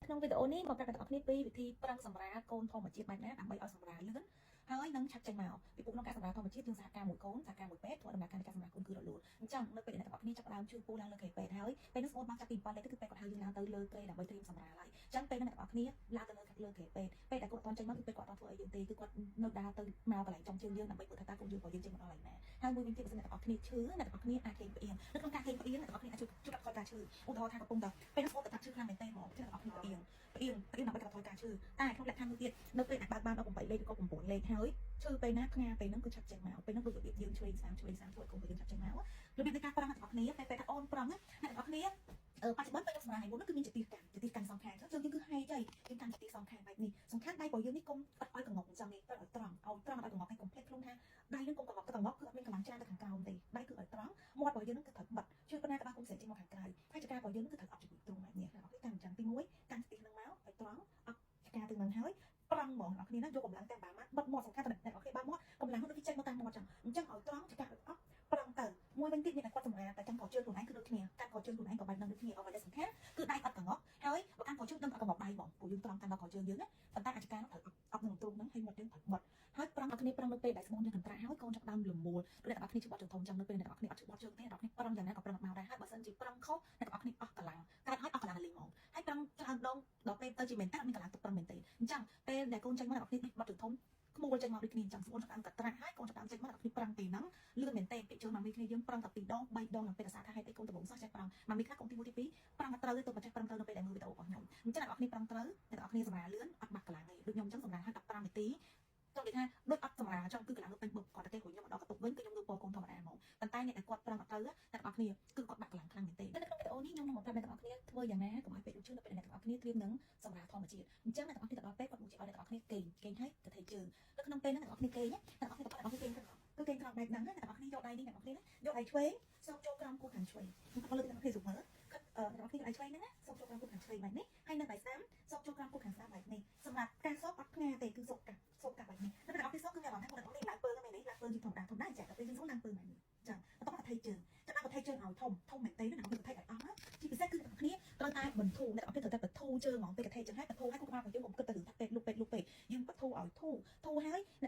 ក្នុងវីដេអូនេះមកប្រាប់អ្នកទាំងអស់គ្នាពីវិធីប្រឹងសម្រាលកូនធម្មជាតិបែបណាដើម្បីឲ្យសម្រាលលឿនហើយនឹងឆាប់ចេញមកពីព្រោះក្នុងការសម្រាលធម្មជាតិយើងសហការមួយកូនសហការមួយពេទ្យធ្វើដំណើរការនៃការសម្រាលកូនគឺរលូនអញ្ចឹងនៅពេលដែលអ្នកទាំងអស់គ្នាចាប់ផ្ដើមឈឺពូឡើងលើគ្រែពេទ្យហើយពេលនោះស្មូនបានចាប់ពី7លេខទៅគឺពេទ្យគាត់ហៅយើងឡើងទៅលើគ្រែដើម្បីត្រៀមសម្រាលហើយអញ្ចឹងពេលនោះអ្នកទាំងអស់គ្នាឡើងទៅលើលើគ្រែពេទ្យពេលដែលគាត់អត់ទាន់ចេញមកគឺពេទ្យគាត់អត់ទាន់ធ្វើអីយើងទេគឺគាត់នៅដើរទៅមកកន្លែងចំជើងយើងដើម្បីមើលថាតើកូនយើងរបស់យើងចេញមកដល់កន្លែងណាហើយមួយវិញទៀតបើសិនអ្នកទាំងអស់គ្នាឈឺអ្នកទាំងអស់គ្នាអាចគេងផ្អៀងនៅក្នុងការគេងផ្អៀងអ្នកទាំងអស់គ្នាអាចជួយជួយកាត់បន្ថយការឈឺឧទាហរណ៍ថាកំពុងតែពេលនោះស្មូនទៅថាឈឺខ្លាំងមែនទេហ្មងអ្នកទាំងអស់គ្នាផ្អៀងផ្អៀងផ្អៀងដើម្បីកាត់បន្ថយការឈឺតែក្នុងលក្ខខណ្ឌមួយទៀតនៅពេលអាចបើកបានដល់8លេខឬក៏9លេខហើយឈឺពេលណាផ្ងាពេលហ្នឹងគឺឆាប់ចេញមកពេលហ្នឹងដូចរបៀបយើងឆ្វេងស្ដាំឆ្វេងស្ដាំធ្វើឲ្យកូនរបស់យើងឆាប់ចេញមករបៀបនៃការប្រឹងអ្នកទាំងអស់គ្នាពេលពេលថាអូនប្រឹងអ្នកទាំងអស់គ្នាអឺបច្ចុប្បន្នពេលខ្ញុំសម្រាប់ឲ្យមុនគឺមានជាទីកាន់ជាទីកាន់សងខាងចឹងយើងគឺហែកហើយយើងកាន់ជាទីសងខាងបែបនេះសំខាន់ដៃរបស់យើងនេះកុំអត់ឲ្យកងុកអញ្ចឹងទេត្រូវឲ្យត្រង់ឲ្យត្រង់អត់ឲ្យកងុកហើយកុំភ្លេចខ្លួនថាដៃនឹងកុំកងុកទៅកងុកគឺអត់មានកម្លាំងច្រើនទៅខាងក្រោមទេដៃគឺឲ្យត្រង់មាត់របស់យើងនឹងគឺត្រូវបិទជើងប៉ុណ្ណាក៏ដោយកុំស្រែកចេញមកខាងក្រៅហើយចង្ការបស់យើងនឹងគឺត្រូវអប់ជាមួយទ្រូងបែបនេះអ្នកនរកាន់អញ្ចឹងទី1កាន់ស្ទះនឹងមកឲ្យត្រង់អប់ចង្កាទៅនឹងហើយប្រឹងហ្មងអ្នកគ្នាណាយកកម្លាំងទាំងបាមាត់បិទមាត់សំខាន់តែអ្នកនរគ្នាបើមាត់កម្លាំងនោះដូចចេញមកតាមមាត់ចឹងអញ្ចឹងឲ្យត្រង់ចង្កាឲ្យអប់ប្រឹងទៅមួយវិញទៀតមានតែគាត់សម្រាប់តែចាំកជើងខ្លួនឯងគឺដូចគ្នាកាន់កជើងខ្លួនឯងក៏បែបហ្នឹងដូចគ្នាអ្វីដែលសំខាន់គឺដៃអត់កងក់ហើយបើកាន់កជើងដឹងអត់កងក់ដៃហ្មងព្រោះយើងត្រង់កាន់ដល់កជើងយើងណាប៉ុន្តែអាចការនោះត្រូវអប់នឹងទ្រូងហ្នឹងហើយមាត់យើងត្រូវបិទហើយប្រឹងឲ្យគ្នាប្រឹងនៅពេលដែលស្មូនយើងកន្ត្រាក់ហើយកូនចាប់ដើមលមួលដូចអ្នកទាំងអស់គ្នាឈឺបត់ជើងធំចឹងនៅពេលអ្នកទាំងអស់គ្នាអត់ឈឺបត់ជើងទេអ្នកទាំងអស់គ្នាប្រឹងយ៉ាងណាក៏ប្រឹងអត់មកដែរហើយបើសិនជាប្រឹងខុសអ្នកទាំងអស់គ្នាអស់កម្លាំងកើតហើយអស់កម្លាំងលេងហ្មងហើយប្រឹងច្រើនដងដល់ពេលទៅជាមែនតើអត់មានកម្លាំងទៅប្រឹងមែនទេអញ្ចឹងពេលដែលកូនចេញមកអ្នកទាំងអស់គ្នាដូចបត់ជើងធំក្មួលចេញមកដូចគ្នាអញ្ចឹងស្មូនចាប់ដើមកត្រាក់ហើយកូនចាប់ដើមចេញមកអ្នកទាំងអស់គ្នាប្រឹងទីហ្នឹងលឿនមែនទេពេលជើងម៉ាមីគ្នាយើងប្រឹងតែ2ដង3ដងឡើងពេលអាសាថាហេតុអីកូនដំបងសោះចេះប្រឹងម៉ាមីខ្លះកូនទី1ទី2ប្រឹងតែត្រូវទេទៅមកចេះប្រឹងត្រូវនៅពេលដែលមើលវីដេអូរបស់ខ្ញុំអញ្ចឹងអ្នកទាំងអស់គ្នាប្រឹងត្រូវអ្នកទាំងអស់គ្នាសម្រាលឿនអត់បាក់កម្លាំងទេដូចខ្ញុំអញ្ចឹងសម្រាលហើយ15នាទីចង់និយាយថាដូចអត់សម្រាលចង់គឺកម្លាំងនៅពេញបុកគាត់តែគេរួចខ្ញុំមកដល់កន្ទប់វិញគឺខ្ញុំងើបពកូនធម្មតាហ្មងប៉ុន្តែអ្នកដែលគាត់ប្រឹងអត់ត្រូវអ្នកទាំងអស់គ្នាគឺគាត់បាក់កម្លាំងខ្លាំងមែនទេនៅក្នុងវីដេអូនេះខ្ញុំនឹងមកប្រាប់អ្នកទាំងអស់គ្នាធ្វើយ៉ាងណាកុំឲ្យពេកដូចជឿនៅពេលអ្នកទាំងអស់គ្នាត្រៀមនឹងសម្រាលធម្មជាតិអញ្ចឹងអ្នកទាំងអស់គ្នាទៅដល់ពេកគាត់មកជាឲ្យអ្នកទាំងអស់គ្នាគេងគេងហើយកថេជើងនៅក្នុងពេលហ្នឹងអ្នកទាំងអស់គ្នាគេងអ្នកទាំងអស់គ្នាក៏អ្នកទាំងអស់គ្នាគេងគឺគេងក្រោមបែបហ្នឹងអ្នកទាំងអស់គ្នាយកដៃនេះអ្នកទាំងអស់គ្នាយកដៃឆ្វេងសូមចូលក្រោមគូខាងឆ្វេងខ្ញុំក៏លើកអ្នកទាំងអស់គ្នាសុមើលគាត់អ្នកទាំងអស់គ្នាដៃឆ្វេងហ្នឹងណាសូមចូលក្រោមគូខាងឆ្វេងបែបនេះហើយនៅដៃស្ដាំសូមចូលក្រោមគូខាងស្ដាំបែបនេះសម្រាប់ការសូបអត់ផ្ងាទេគឺសូបកាត់សូបកាត់បែបនេះនៅអ្នកទាំងអស់គ្នាសូបគឺមានអារម្មណ៍ថាគាត់ទាំងអស់គ្នាឡើងពើមែនទេឡើងពើជាធម្មតាធម្មតាចាដល់ពេលយើងសូបឡើងពើបែបនេះចឹងបន្ទាប់មកថៃជើងចាំដល់ថៃជើងឲ្យធំធំមែនទេណាអ្នកទាំងអស់គ្នាថៃឲ្យអស់ណាជាពិសេសគឺអ្នកទាំងអស់គ្នាត្រូវតែបន្ធូរអ្នកទាំងអស់គ្នាត្រូវតែបធូរជើងហ្មងពេលកថៃជើងហើយបធូរហើយកូនក្បាលរបស់យើងកុំគិតទៅរឿងថាពេកលុបពេកលុបពេកយើងបធូរឲ្យធូរធូរហើយអ្នក